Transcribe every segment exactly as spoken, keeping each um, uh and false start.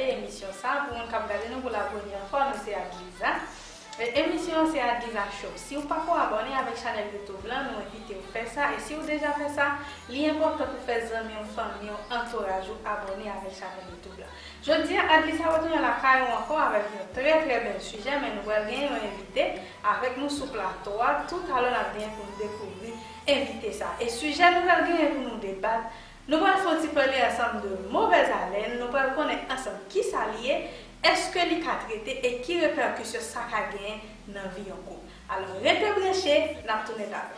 Emisyon sa, pou moun k ap gade nou pou la premyè fwa, nou se Adliza. E emisyon an se Adliza Show. Si w pako abòne avèk chanèl YouTube lan, nou envite w fè sa. E si w deja fè sa, li enpòtan pou fè zanmi w, fanmi w, antouraj ou abòne avèk chanèl YouTube lan. Jodi a, Adliza retounen lakay ou ankò avèk yon trè, trè bèl sijè, men nou pral gen yon envite. Avèk nou sou plato a, toutalè n ap genyen pou n dekouvri envite sa. E sijè nou pral genyen pou nou debat, nou pral fè yon ti pale ansanm de movèzalèn, nou pral konnen ansanm kisa li ye, èske li ka trete e ki repèkisyon sa ka genyen nan vi yon koup. Alò, rete branche, n ap tounen talè.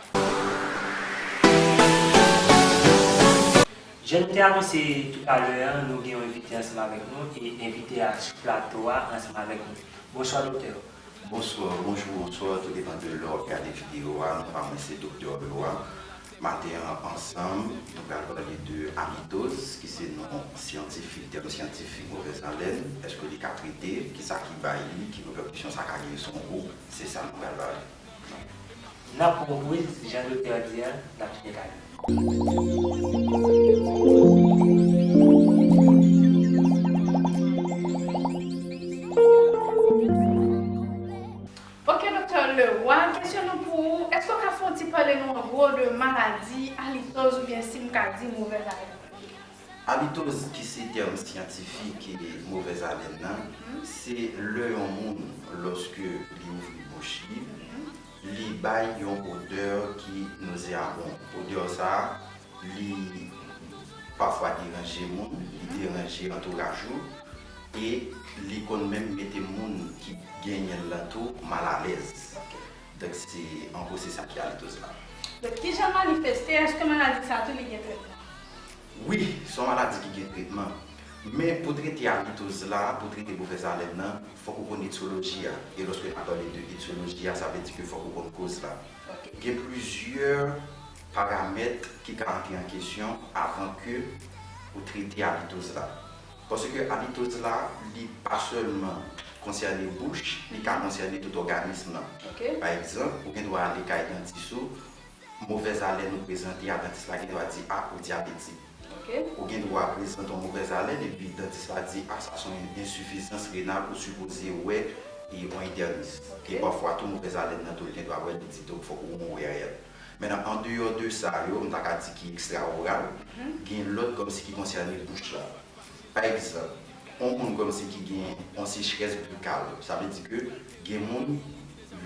Jan nou te anonse toutalè a, nou gen yon envite ansanm avèk nou, e envite a sou plato a ansanm avèk nou. Bonswa, doktè. Bonswa, bonjou, bonswa, tou depann de lè w ap gade videyo a, non pa mwen se Doktè Leroy. Maten an, ansanm, nou pral pale de alitoz, ki se non syantifik, tèm syantifik movèzalèn. Èske li ka trete? Kisa ki bay li? Ki repèkisyon sa ka genyen sou yon koup? Se sa nou pral pale. N ap pran yon poz, jan doktè a di a, n ap tounen talè. Ok, doktè Leroy, kesyon nou pou ou, èske w ka fè yon ti pale nou an gwo de maladi alitoz oubyen si m ka di movèzalèn? Alitoz, ki se tèm syantifik movèzalèn nan, se lè yon moun, lòske li ouvri bouch li, li bay yon odè ki nozeabon. Odè sa a, li pafwa deranje moun, li deranje antouraj ou, e li konn menm mete moun ki genyen l lan tou malalèz. Donk, se, an gwo, se sa ki alitoz la. Donk, kijan l manifeste? Èske maladi sa a tou li gen tretman? Wi, se yon maladi ki gen tretman. Men pou trete alitoz la, pou trete movèzalèn nan, fòk ou konn etyoloji a. E lòske n ap pale de etyoloji a, sa vle di ke fòk ou konn koz la. Gen plizyè paramèt ki ka antre an kesyon avan ke ou trete alitoz la. Paske alitoz la, li pa sèlman konsène bouch, li ka konsène tout òganis lan. Pa egzanp, ou gen dwa ale kay dantis ou, movèzalèn ou prezante a, dantis la gen dwa di, a, ou dyabetik. Ou gen dwa prezante yon movèzalèn, epi dantis la di, a, sa se yon ensifizans renal, ou sipoze wè e yon entènis. E pafwa tou, movèzalèn nan tou, li gen dwa wè, li di, donk, fòk ou wè yon O R L. Mentnan, andeyò de sa yo, m ta ka di ki ekstraoral, gen lòt kòmsi ki konsène bouch la. Pa egzanp, yon moun kòmsi ki gen yon sechrès bikal, sa vle di ke gen moun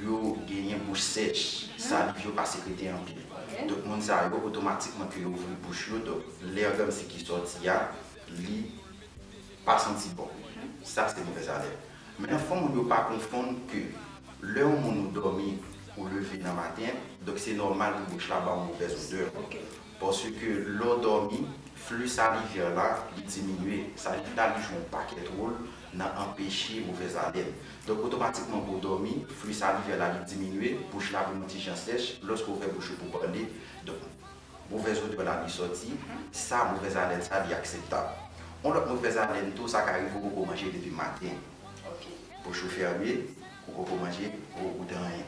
yo genyen bouch sèch, saliv yo pa sekrete anpil. Donk, moun sa yo, otomatikman ke yo ouvri bouch yo, donk, lè kòmsi ki sòti a, li pa santi bon. Sa, se movèzalèn. Mentnan, fò moun yo pa konfonn ke lè yon moun ou dòmi, ou leve nan maten, donk, se nòmal pou bouch la ba yon movèz odè. Paske lè w dòmi, fli salivè la, li diminye. Saliv la, li jwe yon pakèt wòl nan anpeche movèzalèn. Donk, otomatikman, pou w dòmi, fli salivè la, li diminye, bouch la vin yon ti jan sèch. Lòske w ouvè bouch ou pou w pale, donk, movèz odè la, li sòti. Sa, movèzalèn sa, li akseptab. Yon lòt movèzalèn tou, sa ka rive w poko manje depi maten. Bouch ou fèmen, ou poko manje, ou, ou t anyen.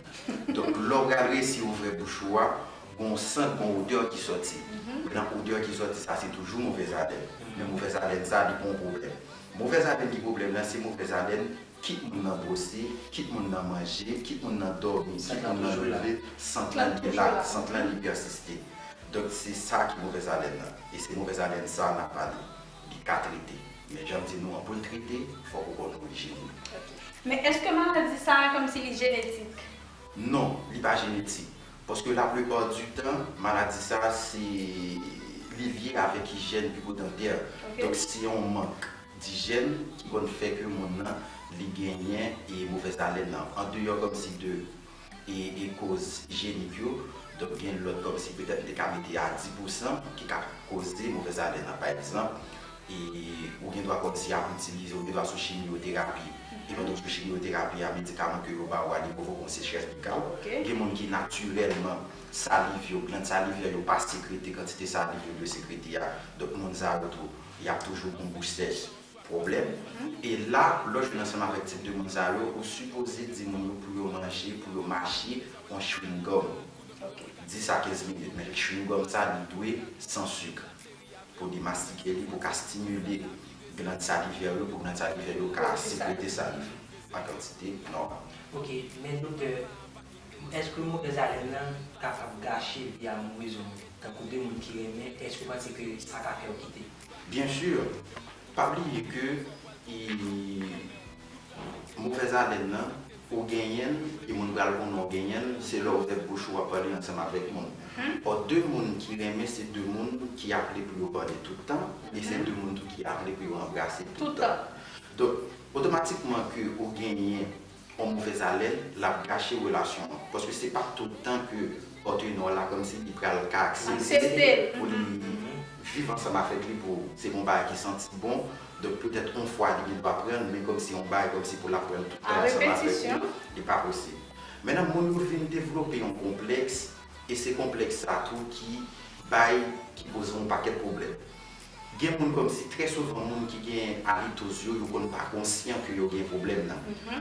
Donk, lè w pral resi ouvè bouch ou a, gon sant, gon odè ki sòti. Mentnan, odè ki sòti sa, se toujou movèzalèn. Men movèzalèn sa, li pa yon pwoblèm. Movèzalèn ki pwoblèm nan, se movèzalèn, kit moun nan bwose, kit moun nan manje, kit moun nan dòmi, kit moun nan leve, sant lan li la, sant lan li pèsiste. Donk, se sa ki movèzalèn nan. E se movèzalèn sa n ap pale. Li ka trete. Men jan m di nou an, pou l trete, fòk ou konn orijin li. Men èske maladi sa a kòmsi li jenetik? Non, li pa jenetik. Paske laplipa di tan, maladi sa a, se, li lye avèk ijèn bikondantè. Donk, se yon mank dijèn ki konn fè ke moun nan, li genyen e movèzalèn nan. Andeyò kòmsi de e, e koz ijenik yo. Donk, gen lòt kòmsi petèt m te ka mete a dis pousan ki ka koze movèzalèn nan. Pa egzanp, e, ou gen dwa kòmsi ap itilize, ou gen dwa sou chimyoterapi. E pandan w sou chimyoterapi a, medikaman ke yo ba ou a, li pwovoke yon sechrès bikal. Gen moun ki natirèlman, saliv yo, glann salivè yo pa sekrete kantite saliv yo dwe sekrete a. Donk, moun sa yo tou, y ap toujou gen yon bouch sèch. Pwoblèm. E la, lè w jwenn ansanm avèk tip de moun sa yo, ou sipoze di moun yo pou yo manje, pou yo mache yon chewing gum. Dis a kenz minit. Men chewing gum sa, li dwe san sik. Pou demastike li, pou ka stimile glann salivè yo, pou glann salivè yo ka sekrete saliv an kantite nòmal. Ok, men doktè, èske movèz alèn nan kapab gache vi a amourez ou? Tankou de moun ki renmen, èske w panse ke sa ka fè yo kite? Byen si, pa bliye ke movèz alèn nan, ou genyen l, e moun pral konnen ou genyen l, se lè w ouvè bouch ou w ap pale ansanm avèk moun. Ò, de moun ki renmen, se de moun ki aple pou yo pale tout tan, e se de moun tou ki aple pou yo anbrase tout tan. Donk, otomatikman ke ou genyen yon movèz alèn, l ap gache relasyon an. Paske se pa tout tan ke patnè w la kòmsi li pral ka aksepte pou li viv ansanm avèk li, pou se yon bagay ki santi bon. Donk petèt yon fwa li gen dwa pran l, men kòmsi yon bagay kòmsi pou l ap pran l tout tan ansanm avèk ou, li pa posib. Mentnan, moun yo vin devlope yon konplèks, e se konplèks sa tou ki bay, ki poze yon pakèt pwoblèm. Gen moun kòmsi, trè souvan, moun ki gen alitoz yo, yo konn pa konsyan ke yo gen pwoblèm nan.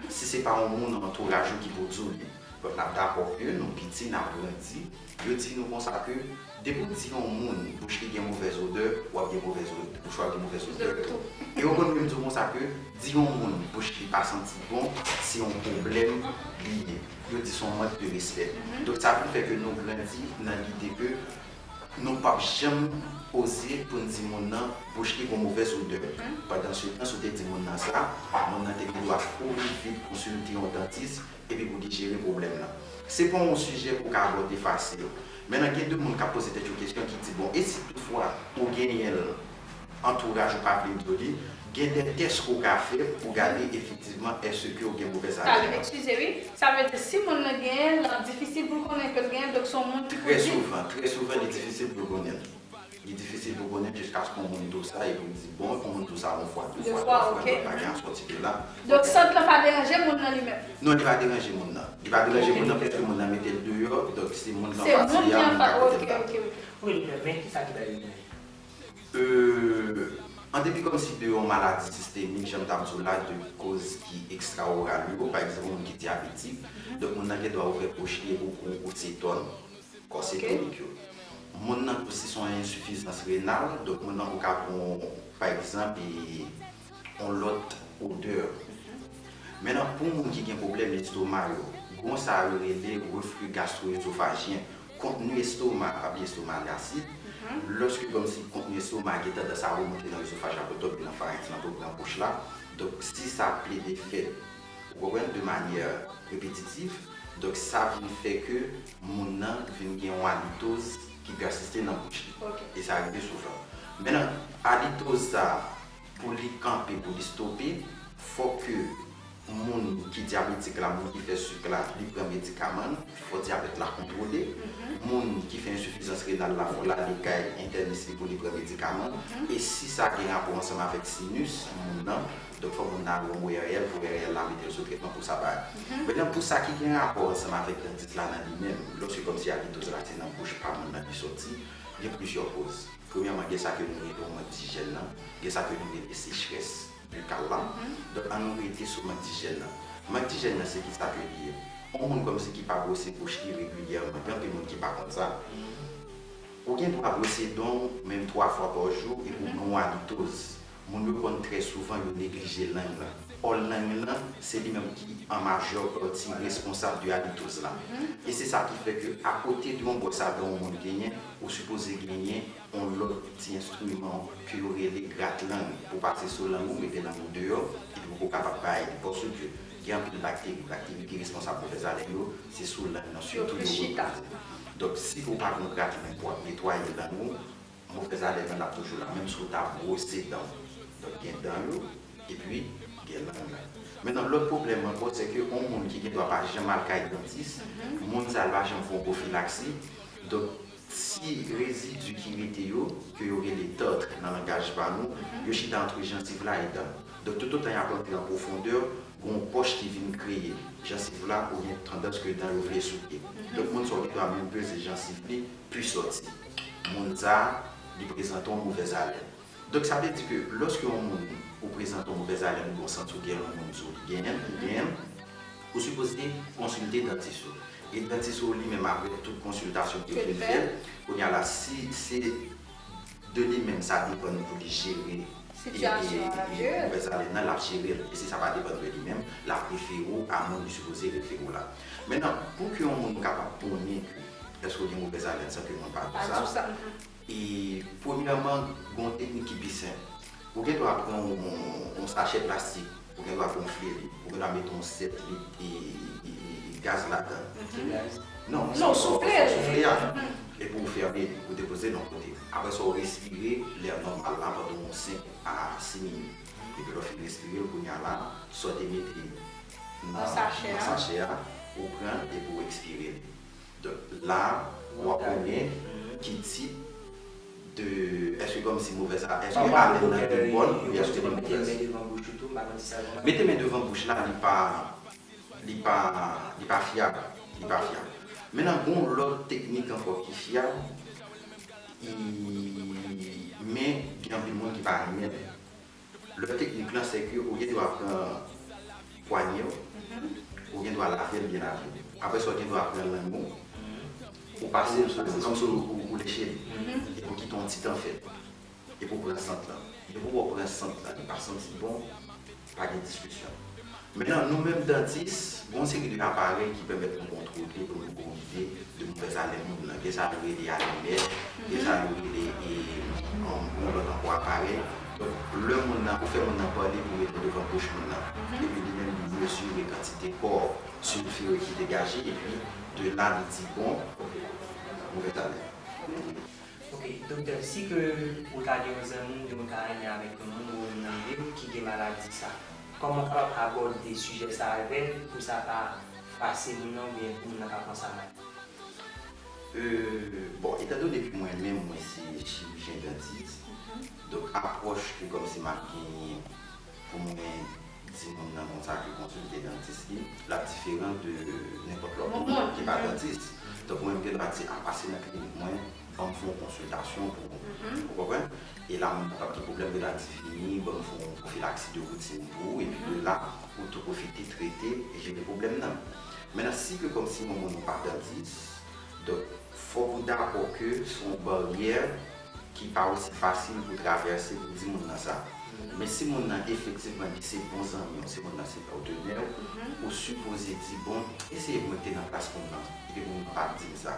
Si se pa yon moun nan antouraj ou ki pou di w li. Donk, n ap dakò ke nou piti, n ap grandi, yo di nou konsa ke depi w di yon moun bouch li gen movèz odè, w ap gen movèz odè, bouch ou ap gen movèz odè tou. E yo konn menm di w konsa ke di yon moun bouch li pa santi bon, se yon pwoblèm li ye. Yo di se yon mank de respè. Donk, sa vin fè ke nou grandi nan lide ke nou p ap janm oze pou n di moun nan bouch li gon movèz odè. Pandansetan, si w te di moun nan sa, moun nan te gen dwa kouri vit konsilte yon dantis epi pou li jere pwoblèm nan. Se pa yon sijè pou w ka abòde fasil. Mentnan, gen de moun k ap poze tèt yo kesyon ki di, bon, e si toutfwa ou genyen l, antouraj ou pa vle m di w li, gen de tès ke w ka fè pou gade efektivman èske w gen movèz alèn. Eskize wi, sa vle di si moun nan genyen l, l ap difisil pou l konnen ke l genyen l, donk se yon moun ki pou di. Trè souvan, trè souvan, li difisil pou l konnen l. Li difisil pou w konnen l jiskaske yon moun di w sa epi w di, bon, yon moun di w sa yon fwa, de fwa, twa fwa, donk pa gen asòti de la. Donk sant lan pa deranje moun nan li menm? Non, li pa deranje moun nan. Li pa deranje moun nan paske moun nan mete l deyò, donk se moun k anfas li a, moun k akote l la. Wi, doktè, men kisa ki bay li menm? Euh, an depi kòmsi de yon maladi sistemik, jan m t ap di w la, de koz ki ekstra-oral yo, pa egzanp, yon moun ki dyabetik, donk moun nan gen dwa ouvè bouch li epi w pran yon kout setòn, kò setonik yo. Moun nan tou, si se yon ensifizans renal, donk moun nan ou ka pran, pa egzanp, e, yon lòt odè. Mentnan, pou moun ki gen pwoblèm lestoma yo, gen sa yo rele reflux gastro-œsophagien. Kontni estoma, pa bliye estoma a li asid. Lòske kòmsi kontni estoma a gen tandans a remonte nan ezofaj la, pou l tonbe nan farenks lan, pou l pran bouch la. Donk, si sa plede fèt, ou konprann, de manyè repetitif, donk sa vin fè ke moun nan vin gen yon alitoz ki pèsiste nan bouch li. E sa rive souvan. Mentnan, alitoz sa, pou li kanpe, pou li stope, fòk ke moun ki dyabetik la, moun ki fè sik la, li pran medikaman l, fò dyabèt la kontwole. Moun ki fè ensifizans renal la, fò l ale kay entènis li pou li pran medikaman. E si sa gen rapò ansanm avèk sinus moun nan, donk fò moun nan al wè yon O R L, pou O R L la mete l sou tretman pou sa bay. Mentnan, pou sa ki gen rapò ansanm avèk dantis la nan li menm, lòske kòmsi alitoz la se nan bouch pa moun nan li soti, gen plizyè koz. Premyèman, gen sa ke nou rele yon mank dijèn nan, gen sa ke nou rele sechrès bikal la. Donk, ann nou rete sou mank dijèn nan. Mank dijèn nan, se kisa ke li ye? Yon moun kòmsi ki pa bwose bouch li regilyèman, gen anpil moun ki pa konn sa. Ou gen dwa bwose dan w menm twa fwa pa jou epi w gen yon alitoz. Moun yo konn trè souvan yo neglije lang lan. Ò, lang lan, se li menm ki an majè pati responsab de alitoz la. E se sa ki fè ke akote de yon bwòs a dan yon moun genyen, ou sipoze genyen yon lòt ti enstriman ke yo rele gratlang pou pase sou lang ou, mete lang ou deyò, epi pou w kapab bay li. Paske gen anpil bakteri, bakteri ki responsab movèz alèn yo, se sou lang nan sitou yo repoze. Donk, si ou pa gen yon gratlang pou w ap netwaye lang ou, movèz alèn nan ap toujou la, menm si w ta bwose dan w. Donk, gen dan yo, epi gen lang lan. Mentnan, lòt pwoblèm ankò, se ke yon moun ki gen dwa pa janm al kay dantis, moun sa a pa janm fè yon pwofilaksi. Donk, ti rezidi ki rete yo, ke yo rele tart nan langaj pa nou, yo chita antre jansiv la e dan. Donk, toutotan y ap antre an pwofondè, gen yon pòch ki vin kreye. Jansiv la, ou gen tandans ke dan yo vle souke. Donk, moun sa a gen dwa menm peze jansiv li, pi sòti. Moun sa a, li prezante yon movèz alèn. Donk, sa vle di ke lòske yon moun ou prezante yon movèz alèn oubyen w santi w gen yon moun di w li genyen l, li genyen l, ou sipoze konsilte dantis ou. E dantis ou li menm, apre tout konsiltasyon ke l fin fè, kounye a la, si se de li menm sa depann pou li jere Sitiyasyon an, l ap jere l. Mouvèz alèn nan, l ap jere l. E si sa pa depann de li menm, l ap refere w a moun li sipoze refere w la. Mentnan, pou ke yon moun kapab konnen ke èske w gen mouvèz alèn san ke moun pa di w sa, e premyèman, gen yon teknik ki pi senp. Ou gen dwa pran yon, yon sachè plastik, ou gen dwa gonfle li, ou gen dwa mete yon sèt lit e, e, e, e gaz ladan. Ki gaz? Non, non, soufle, soufle a. Epi ou fèmen li, ou depoze l yon kote. Apre sa, ou respire lè nòmal la pandan yon senk a sis minit. Epi lè w fin respire l, kounye a la, sa w te mete nan, nan sachè a, ou pran l epi ou ekspire l. Donk, la, w ap konnen ki tip de, èske kòmsi mouvèz la, èske alèn nan te bòn oubyen èske li mouvèz. Mete men devan bouch la, li pa, li pa, li pa fyab. Li pa fyab. Mentnan, gen yon lòt teknik ankò ki fyab, i, men gen anpil moun ki pa renmen l. Lòt teknik lan, se ke ou gen dwa pran pwanye w, ou gen dwa lave l byen lave. Apre sa, ou gen dwa pran lang ou, ou pase l sou lang, kòmsi ou, ou, ou leche l. Epi ou kite yon ti tan fèt. Epi ou pran sant lan. Depi w pran sant lan, li pa santi bon, pa gen diskisyon. Mentnan, nou menm dantis, gen yon seri de aparèy ki pèmèt nou kontwole, pou nou gen yon ide de mouvèz alèn moun nan. Gen sa yo rele alimèt, gen sa yo rele, e, um, yon lòt ankò aparèy. Donk, lè moun nan, ou fè moun nan pale pou mete devan bouch moun nan. Epi li menm, li mezire kantite kò silfire ki degaje, epi de la, li di, bon, mouvèz alèn. Ok, doktè, si ke ou ta gen yon zanmi oubyen ou ta renmen avèk yon moun ou renmen li, ki gen maladi sa, kòman w kapab abòde sijè sa avè l pou sa pa fase moun nan oubyen pou moun nan pa pran sa mal? Euh, bon, etandone ke mwen menm, mwen se chirijyen dantis, donk apwòch ke kòmsi m ap genyen pou mwen di moun nan konsa ke konsilte dantis li, l ap diferan de nenpòt lòt moun ki pa dantis. Donk, mwen, m gen dwa di, a, pase nan klinik mwen, ban m fè yon konsiltasyon pou ou. Ou konprann? E la, moun nan p ap gen pwoblèm, m gen dwa di, vini, ban m fè yon pwofilaksi de woutin pou ou, epi de la, ou tou pwofite trete e jere pwoblèm nan. Mentnan, si ke kòmsi yon moun ou pa dantis, donk, fòk ou dakò ke se yon baryè ki pa osi fasil pou travèse pou di moun nan sa. Men si moun nan efektivman li se bon zanmi w, si moun nan se patenè w, ou sipoze di, bon, eseye mete nan plas moun nan, epi moun nan pa t di m sa.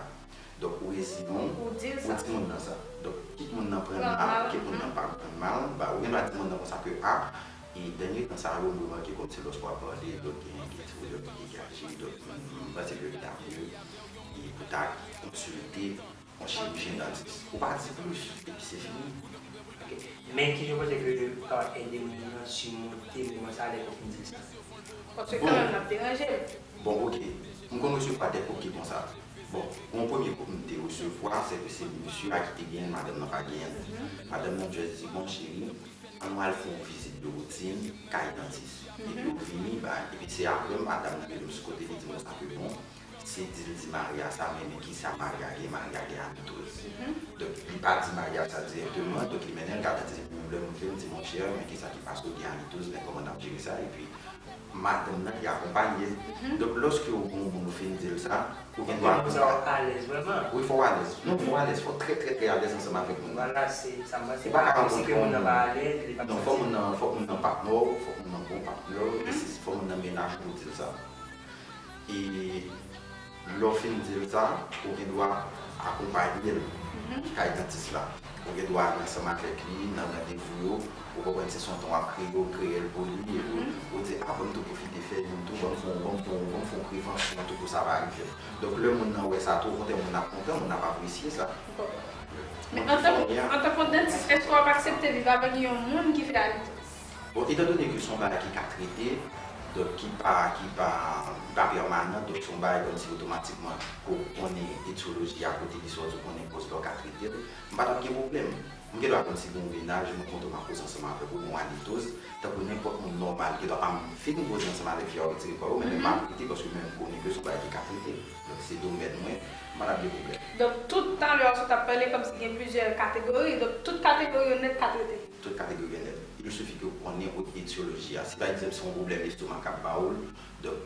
Donk, ou reziyen w, ou di moun nan sa. Donk, kit moun nan pran l mal, kit moun nan pa pran l mal, ba, ou gen dwa di moun nan konsa ke, a, e dènye tan sa yo, m remake kòmsi lòske w ap pale, lòt gen, gen ti pwoblèm ki degaje, donk, m, m panse ke li ta mye, e pou ta konsilte yon chirijyen dantis. Ou pa di plis, epi se fini. Ok. Men kijan w panse ke w ka ede moun nan simonte moman sa a lè ke w fin di l sa? Paske kanmenm l ap deranje l. Bon, ok. M konn resevwa de kòb ki konsa. Bon, yon premye kòb m te resevwa, se ke se mesye a ki te genyen l, madanm nan pa genyen l. Madanm nan just di, bon, cheri, ann nou al fè yon vizit de woutin kay dantis. Epi ou vini, ba, epi se apre madanm nan rele m sou kote, li di m konsa ke bon, se di l di mari a sa, men, men kisa mari a gen, mari a gen amitoz. Donk, li pa di mari a sa dirèkteman, donk li mennen l kay dantis, epi menm lè m rive, m di, monchè, men kisa ki pase, ou gen amitoz, men kòman n ap jere sa? Epi madanm nan ki akonpaye l. Donk, lòske ou gen yon moun ou fin di l sa, ou gen dwa konn sa. Fò w alèz vrèman. Wi, fò w alèz. Non, fò w alèz. Fò w trè, trè, trè alèz ansanm avèk moun nan. Vwala, se sa m panse. Ou pa ka rankontre yon moun. Non, fò moun nan, fòk moun nan patnè w, fòk moun nan bon patnè w, e se, fòk moun nan mennaj ou pou di l sa. E lè w fin di l sa, ou gen dwa akonpaye l kay dantis la. Ou gen dwa ale ansanm avèk li nan randevou yo. Ou konprann, se son tan w ap kreye, ou kreye l pou li, epi ou di, a, ban m tou pwofite fè youn tou, ban m fè yon, ban m fè yon, ban m fè yon prevansyon tou pou sa pa rive m. Donk, lè moun nan wè sa tou, okontrè, moun nan ap kontan, moun nan ap apresye sa. Men antanke, antanke yon dantis, èske w ap aksepte viv avèk yon moun ki fè amitoz? Bon, etandone ke se yon bagay ki ka trete, donk ki pa, ki pa, ki pa pèmanan, donk se yon bagay kòmsi otomatikman ke w konnen etyoloji a kote li sòti, ou konnen koz la, w ka trete l, m pa t ap gen pwoblèm. M gen dwa kòmsi gen yon mennaj, mwen kontan m ap koze ansanm avèk ou, gen yon amitoz, tankou nenpòt moun nòmal, gen dwa pa m fin koze ansanm avèk fi a, ou retire kò ou, men m ap rete paske mwen m konnen ke se yon bagay ki ka trete. Donk se domèn mwen, m pa t ap gen pwoblèm. Donk tout talè a sa w t ap pale kòmsi gen plizyè kategori, donk tout kategori yo nèt ka trete. Tout kategori yo nèt. Il suffit ke w konnen etyoloji a. Si pa egzanp se yon pwoblèm lestomak k ap ba ou l, donk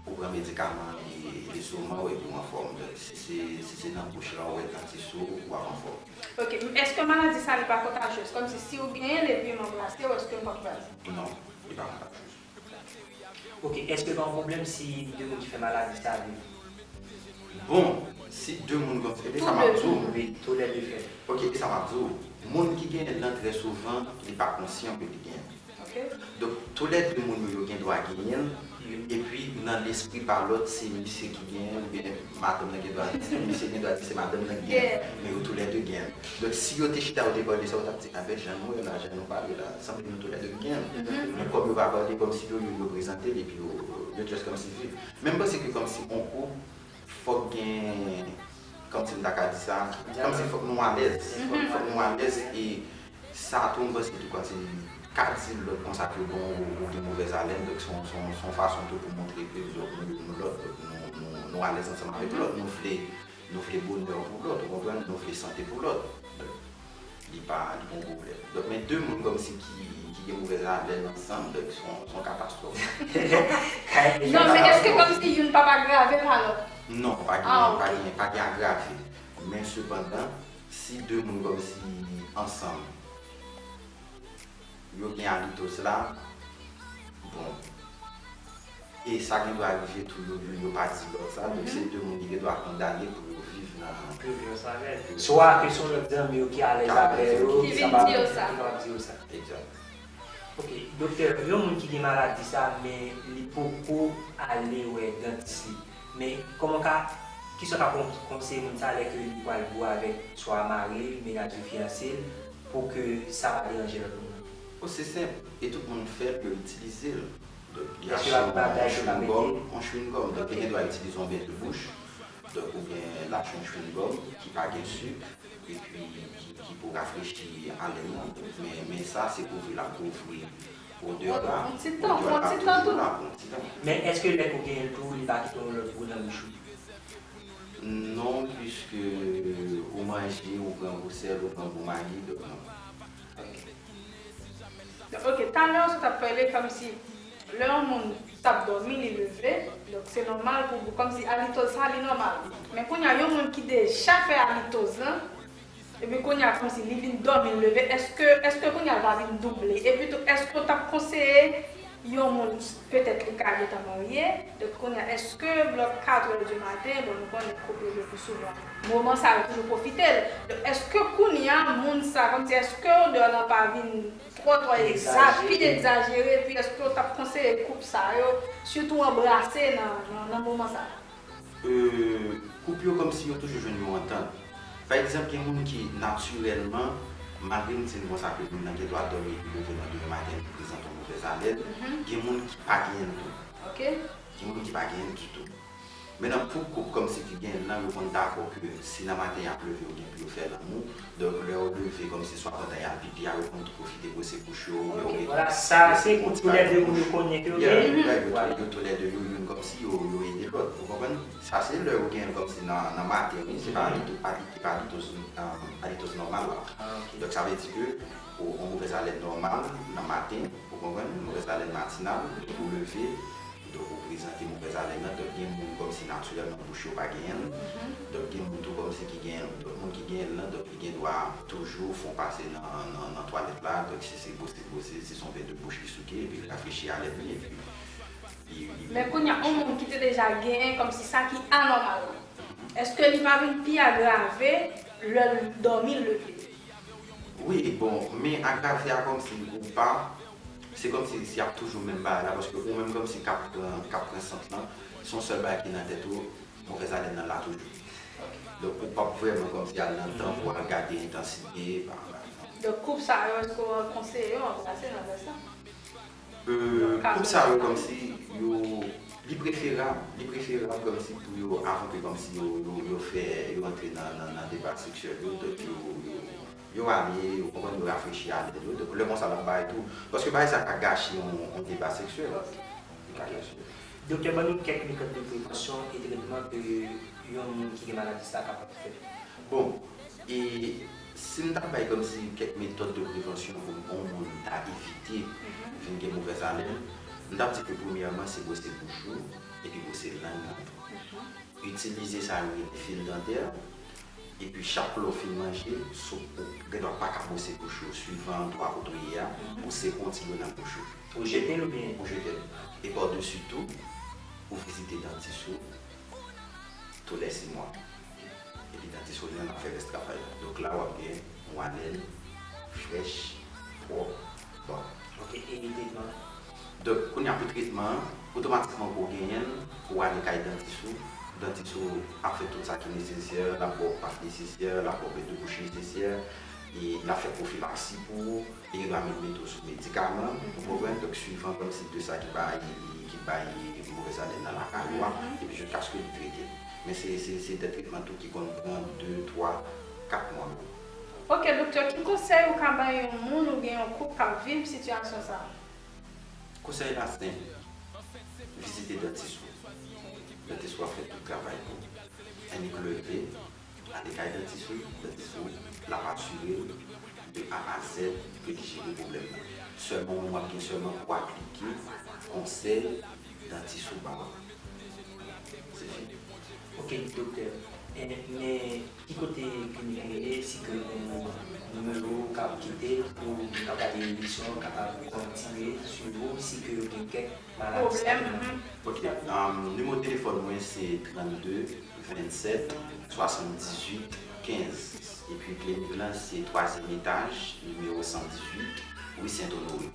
ou pran medikaman e estoman w epi w anfòm. Donk, si se, si se nan bouch la w wè l ka ti sou, w ap anfòm. Ok, èske maladi sa li pa kontajyez? Kòmsi si w genyen l epi m anbrase w, èske m p ap pran l? Non, li pa kontajyez. Ok, èske pa yon pwoblèm si de moun ki fè maladi sa viv? Bon, si de moun kòmsi, epi sa m ap di w. Wi, toulède fè l. Ok, e sa m ap di w. Moun ki genyen l lan trè souvan, li pa konsyan ke li genyen l. Ok. Donk, toulède moun yo, yo gen dwa genyen l. Epi, nan lespri pa lòt, se misye ki genyen l, oubyen madanm nan gen dwa di, misye gen dwa di se madanm nan ki genyen l. Men yo toulède genyen l. Donk, si yo te chita, yo te pale de sa, yo t ap di, a, ben, jan nou ye la, jan nou pale la, sanble nou toulède genyen l. Men kòm yo pa pale, kòmsi yo, yo, yo prezante l, epi yo, yo just kòmsi viv. Men m panse ke kòmsi on koup, fòk gen, kòmsi m ta ka di sa, kòmsi fòk nou alèz. Fòk nou alèz e sa tou m panse tou kòmsi ka di lòt konsa ke bon ou, ou gen movèz alèn, donk se yon, se yon, se yon fason tou pou montre ke nou, nou, nou lòt, donk nou, nou, nou alèz ansanm avèk lòt, nou vle, nou vle bonè pou lòt, ou konprann, nou vle sante pou lòt. Donk, li pa, li pa yon pwoblèm. Donk, men de moun kòmsi ki, ki gen movèz alèn ansanm, donk se yon, se yon katastwòf. Non, men èske kòmsi youn p ap agrave pa lòt? Non, pa gen, pa gen, pa gen agrave. Men sepandan, si de moun kòmsi ansanm, yo gen alitoz la, bon, e sa gen dwa rive tou yo youn yo pa di lòt sa, donk se de moun ki gen dwa kondane pou yo viv nan. Swa ke se yon lòt zanmi yo ki alèz avè yo, ki vin di yo sa. Ki kapab di yo sa. Egzak. Ok, doktè, yon moun ki gen maladi sa, men li poko ale wè dantis li. Men kòman ka, kisa w ka kon- konseye moun sa lè ke li pral bò avèk swa mari l, mennaj li, fiyanse l, pou ke sa pa deranje lòt moun nan? O, se senp, e tout moun fèt yo itilize l. Donk, li Èske achte l ap bagay yon yo ka chewing-gum, mete? Yon chewing-gum. Donk, li gen dwa itilize yon bèl bouch, donk, oubyen l achte yon chewing-gum ki pa gen sik, epi ki, ki pou rafrechi alèn nan. Men, men sa, se kouvri l ap kouvri odè la. Yon ti tan, yon ti tan tou. La, pou yon ti tan. Men èske lè ke w genyen l tou, li pa kite yon lòt gou nan bouch ou? Non, piske ou manje, ou pran gwo sèl, ou pran gwo magi, donk non. Ok, talè w sot ap pale kòmsi lè yon moun t ap dòmi, li leve, donk se nòmal pou, kòmsi alitoz sa, li nòmal. Men kounye a, yon moun ki deja fè alitoz lan, epi kounye a, kòmsi li vin dòmi, l leve, èske, èske kounye a l va vin double? Epi tou, èske w t ap konseye yon moun, petèt li ka gentan marye, donk kounye a, èske lòt kat è di maten, bon, nou konnen koup yo le pli souvan, moman sa yo toujou pwofite l. Donk, èske kounye a, moun sa, kòmsi, èske odè lan pa vin twò, twò egza-, pi egzajere, epi èske w t ap konseye koup sa yo, sitou anbrase nan, nan, nan moman sa? Euh, koup yo kòmsi yo toujou jwenn yon antant. Pa egzanp, gen moun ki natirèlman, malgre m di n konsa ke moun nan gen dwa dòmi epi leve nan demen maten, li prezante yon movèz alèn, gen moun ki pa genyen l tou. Ok. Gen moun ki pa genyen l ditou. Mentnan, pou koup kòmsi ki genyen l lan, yo konn dakò ke si nan maten y ap leve, yo gen pou yo fè lanmou, donk lè yo leve, kòmsi swa pandan y al pipi a, yo konn tou pwofite bwose bouch yo, oubyen yo Ok, gen vwala, sa se koup toulède moun yo konnen ke yo genyen. Yo toulède yo youn kòmsi yo, yo ede lòt, ou konprann? Sa se lè yo genyen l kòmsi nan, nan maten, wi, se pa alitoz, pa alitoz, alitoz nòmal la. Donk sa vle di ke yon movèz alèn nòmal nan maten, ou konprann? Movèz alèn matinal, ou leve, donk ou prezante movèz alèn nan, donk gen moun kòmsi natirèlman bouch yo pa genyen l, donk gen moun tou kòmsi ki genyen l, donk moun ki genyen l lan, donk li gen dwa toujou fè yon pase nan, nan, nan twalèt la, donk si se bwose, bwose, si se yon vè de bouch li souke, epi l rafrechi alèn li, epi li, li Men kounye a, yon moun ki te deja genyen kòmsi sa ki anòmal lan, èske li pa vin pi agrave lè l dòmi, l leve? Wi, bon, men agrave a kòmsi ou pa, se kòmsi si y ap toujou menm bagay la, paske ou menm kòmsi k ap pran, k ap pran sant lan, se yon sèl bagay ki nan tèt ou, movèz alèn nan la toujou. Donk, ou p ap vrèman kòmsi al nan tan pou al gade entansite, pa, pa. Donk, koup sa yo, èske w konseye yo anbrase nan lè sa? Euh, koup sa yo kòmsi yo, li preferab, li preferab kòmsi pou yo, avan ke kòmsi yo, yo, yo fè, yo antre nan, nan, nan deba seksyèl yo, donk yo, yo, yo ale, ou konprann, yo rafrechi alèn yo, donk lè konsa l ap bay tou, paske bagay sa ka gache yon, yon deba seksyèl. Li ka gache. Doktè, ban nou kèk metòd de prevansyon e tretman ke yon moun ki gen maladi sa kapab fè. Bon, e si m ta bay kòmsi kèk metòd de prevansyon pou yon moun ta evite vin gen movèz alèn, m t ap di ke premyèman se bwose bouch ou epi bwose lang nan tou. Itilize sa yo rele fil dantè. Epi chak lè w fin manje, sou, ou gendwa pa ka bwose bouch ou, swivan andwa kote w ye a, ou seke yon ti dlo nan bouch ou. Ou jete l oubyen? Ou jete l. E pa desi tou, ou vizite dantis ou toulèsimwa. Epi dantis ou li menm ap fè rès travay la. Donk la w ap gen yon alèn frèch, pwòp, bon. Ok, e tretman? Donk, kounye a pou tretman an, otomatikman pou w genyen l, ou ale kay dantis ou, dantis ou ap fè tout sa ki nesesè, l ap ba w pat nesesè, l ap ba w bèt de bouch nesesè, e l ap fè pwofilaksi pou ou, e yo dwa menm mete w sou medikaman, ou konprann? Donk, swivan kòmsi de sa ki bay, ki bay movèz alèn nan lakay ou a, epi jiskaske li trete. Men se, se, se de tretman tou ki konn pran de, twa, kat mwa menm. Ok, doktè, ki konsèy ou ka bay yon moun oubyen yon koup k ap viv sitiyasyon sa a? Konsèy la senp, vizite dantis ou. Dantis ou ap fè tout travay pou ou. Annik leve, ale kay dantis ou, dantis ou l ap asire l de A a Z ke li jere pwoblèm nan. Sèlman ou menm w ap gen sèlman pou w aplike konsèy dantis ou ba w. Se fini. Ok, doktè. E, men ki kote klinik ou ye, si ke gen yon nimewo k ap kite pou nou kapab emisyon kapab kontinye swiv ou, si ke gen kèk maladi sa. Pwoblèm, mhm. Ok, um, nimewo telefòn mwen se trannde vennsèt swasanndizuit kenz. Epi klinik lan se twazyèm etaj, nimewo san dizuit, ri Sent Onore.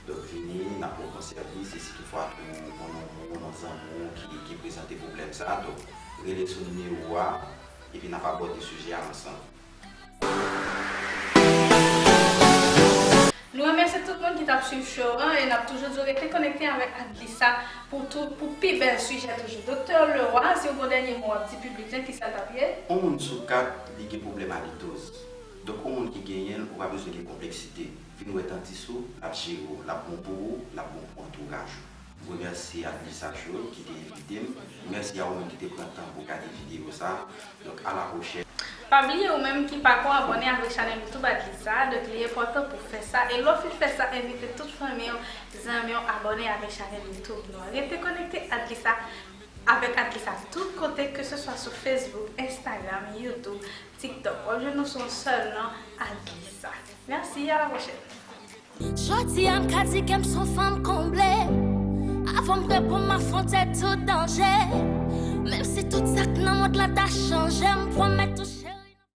Donk, vini, n ap ba w bon sèvis, e si toutfwa tou ou konnen yon moun, yon zanmi w ki, ki prezante pwoblèm sa a, donk, rele sou nimewo a, epi n ap abòde sijè a ansanm. Nou remèsye tout moun ki t ap swiv show an e n ap toujou di w rete konekte avèk Adlisa pou tou, pou pi bèl sijè toujou. Doktè Leroy, si w gen yon dènye mo w ap di piblik lan, kisa l t ap ye? Yon moun sou kat, li gen pwoblèm alitoz. Donk, yon moun ki genyen l, ou pa bezwen gen konpleksite. Vin wè dantis ou, l ap jere w, l ap bon pou ou, l ap bon pou antouraj ou. M remèsye Adlisa Show ki te envite m. Mèsi a ou menm ki te pran tan pou w gade videyo sa a. Donk, a la pwochèn. Pa bliye ou menm ki pako abòne avèk chanèl YouTube Adlisa, donk li enpòtan pou w fè sa. E lè w fin fè sa, envite tout fanmi w, zanmi w abòne avèk chanèl YouTube nou an. Rete konekte Adlisa avèk Adlisa tout kote, ke se swa sou Facebook, Instagram, YouTube, TikTok. W ap jwenn nou sou yon sèl non, Adlisa. Mèsi, a la pwochèn. Jodi a m ka di ke m se yon fanm konble. Avan m reponn, m afwonte tout danje. Menm si tout sa k nan mond la ta chanje, m pwomèt ou